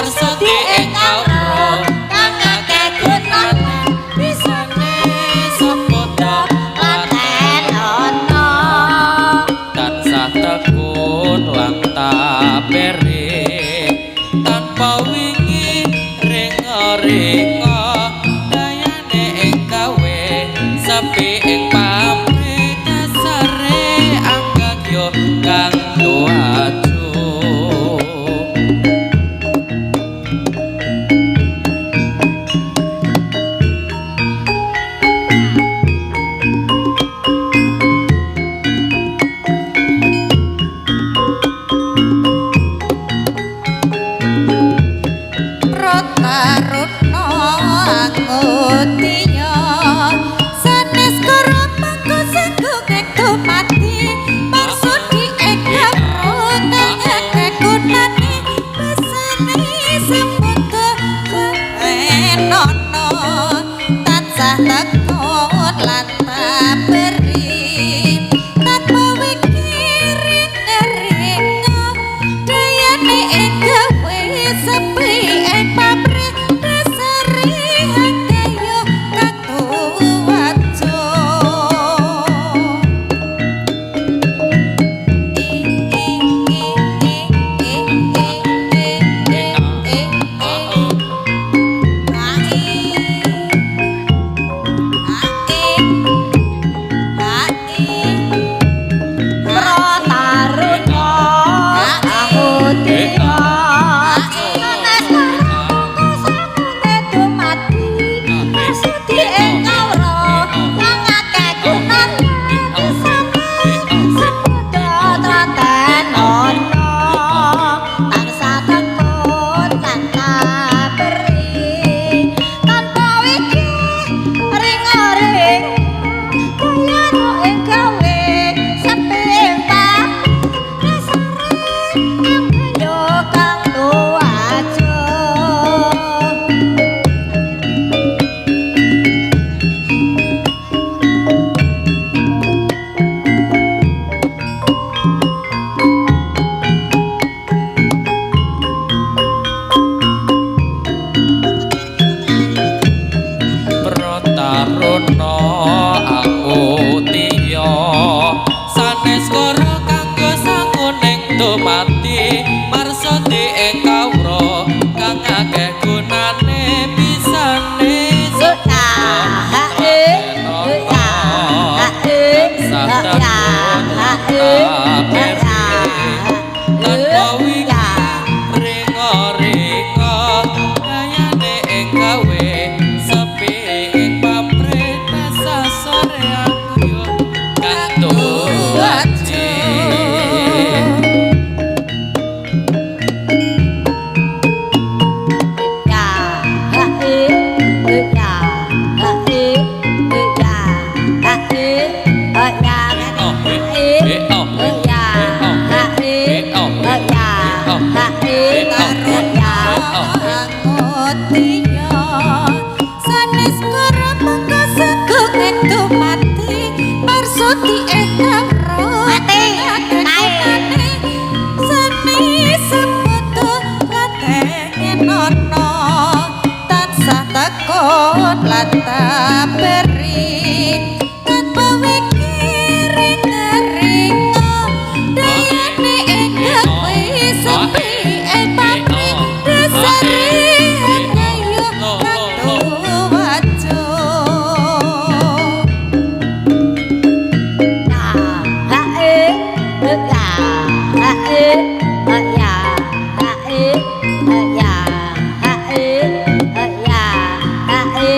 Marsudi ing kawruh kang akeh gunane bisane seputa Tlatenono tansah tekun lan tapere tanpa wingi ringa-ringa dayane ing gawe sepi ing pamrih dasare anggagya kang tuaju. Protaruna angutiya sanes kara mangko sagung ing dumadi marsudi ing kawruh kang akeh gunane pesane seputa enono tansah tekun lan taperi tanpa wikir ringa dayane ing gawe sepi ing pamrih dasare hanggayo kang tuwajo. I I I I I I I E A I A E A I Protaruna angutiya sanes kara mangko sangune dumadi marsudi ing kawruh kang akeh gunane bisane seputa tlatenono tansah tekun lan taperi tanpa wiki ring-ring dayane ing gawe sepi ing pamrih dasare anggayo kang tuwajo. Protaruna angutiya sanes kara kanggo sanguning dumadi marsudi ing kawruh kang akeh gunane bisane Ya ha e ya ha e ya ha e ya tanpa wiki ringa-ringa dayane ing gawe sepi ing pamrih dasare angyo kang tuwaji. Ya ha e ya ha e ya ha e ya Oh, e eh, oh, ya ha e ya ha e ya. Angutiya sanes kara mangko sagung ing dumadi marsudi ing kawruh Mati. akeh Kae. gunane seni seputu tlatenono tansah tekun lan taperi tanpa wikir ringa dayane ing gawe sepi ing pamrih dasare hangayo kang tuwajo. Ya ha e ya ha e ya ha e ya ha e ya ha e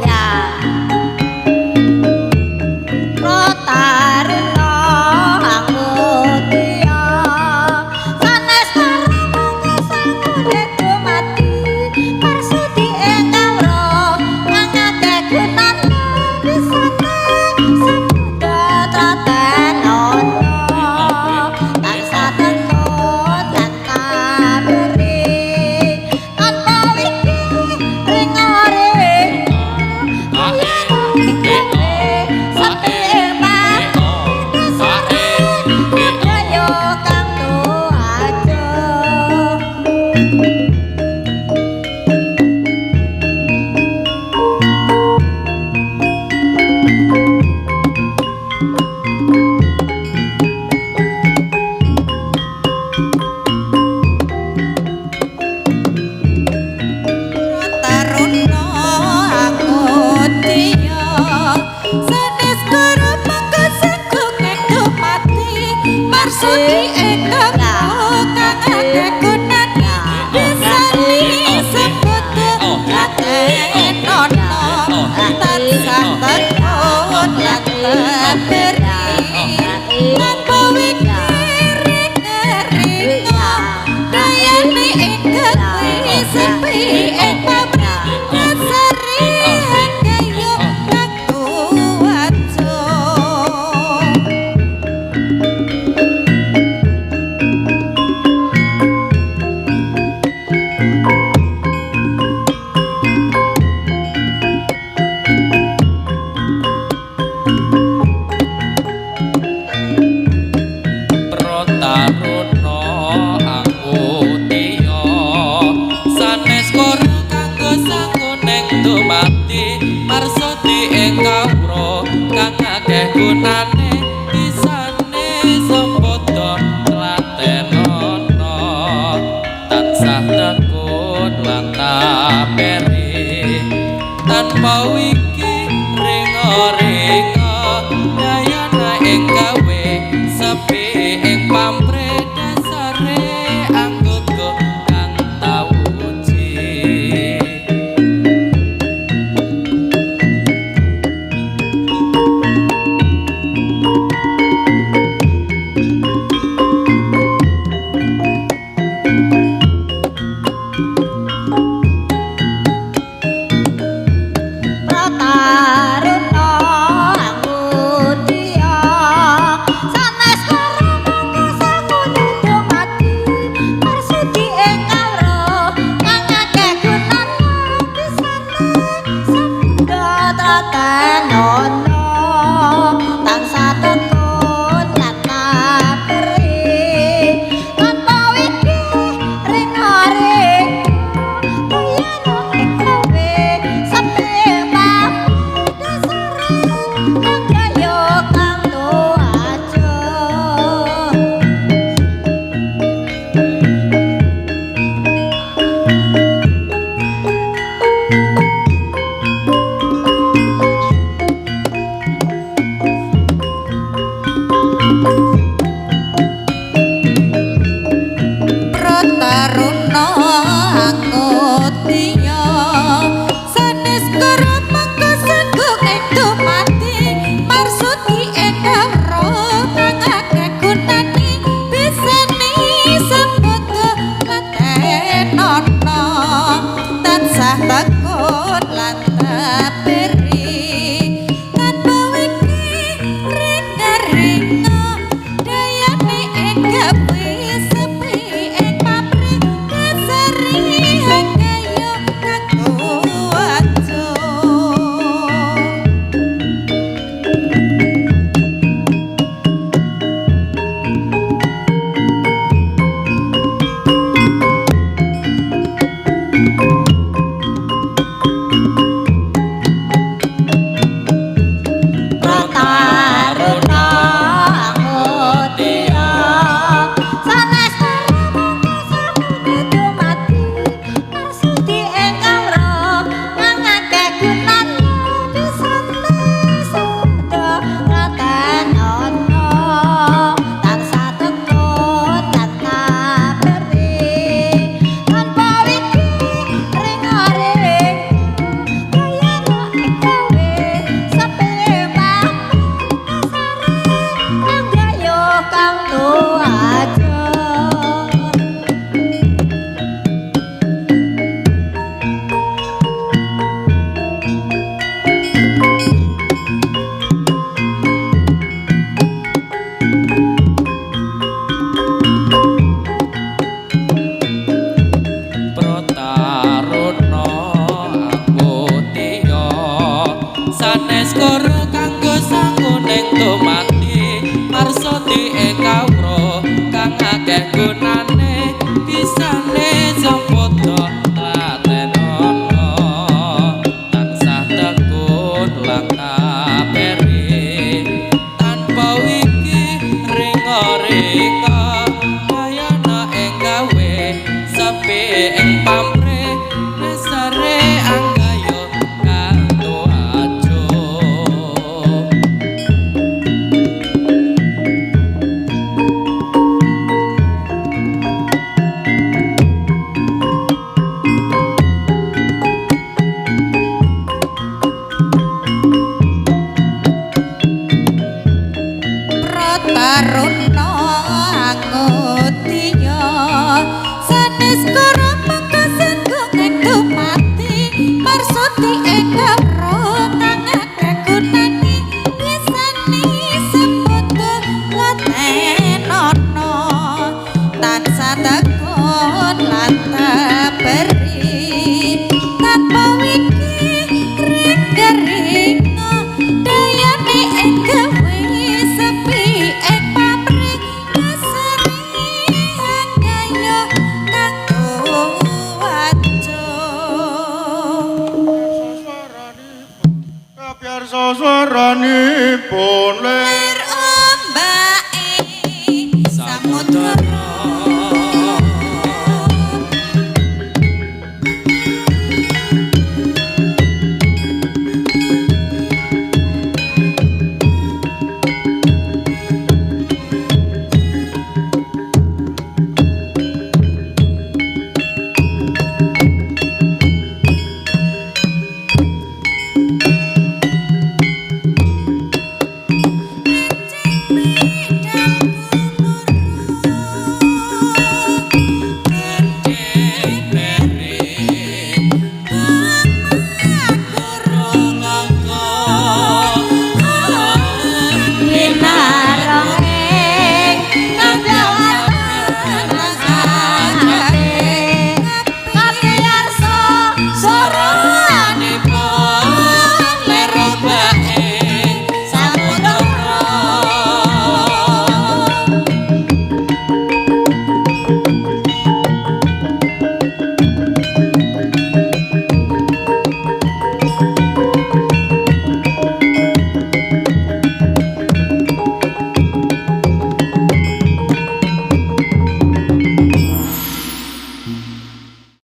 ya. ing gawe sepi ing pamrih dasare anggayo kang tuwajo. Protaruna angutiya sanes koro kanggo sangu ning dumadi marsudi ing kawruh kang akeh gunane bisane sembodo tlatenono tansah tekun lan taperi tanpa wiki ringa-ringa dayana ing gawe sepi ing pamrih dasare anggota kang tawuji. Prataruna angutiya sanes karo mangko sangu dumadi marsudi ing kawruh kang akeh gunane bisane sabda tlatenono tansah tekun lan taperi tanpa widi ringa-ringa dayana ing gawe sepi pamrih dasare anggayo kang tuwajo. Prataruna angutiya sanes karo mangko sangu ing dumadi marsudi ing kawruh kang akeh gunane bisane sembodo tlatenono tansah tekun lan taperi tanpa wiki ringa-ringa dayane ing gawe sepi ing pamrih dasare anggayo kang tuwajo. Prataruna angutiya sanes karo mangko sangu dumadi marsudi ing kawruh kang akeh gunane bisane sabda tlatenono tansah tekun lan taperi tanpa widi ringa-ringa dayana ing gawe sepi pamrih dasare anggayo kang tuwajo. Prataruna angutiya sanes koro kanggo sangu ning dumadi marsudi ing kawruh kang akeh gunane bisane sembodo tlatenono tansah tekun lan taperi tanpa wiki ringa-ringa dayana ing gawe sepi ing pamrih dasare anggayo kang tuwajo. Prataruna angutiya sanes Marsudi ing kawruh.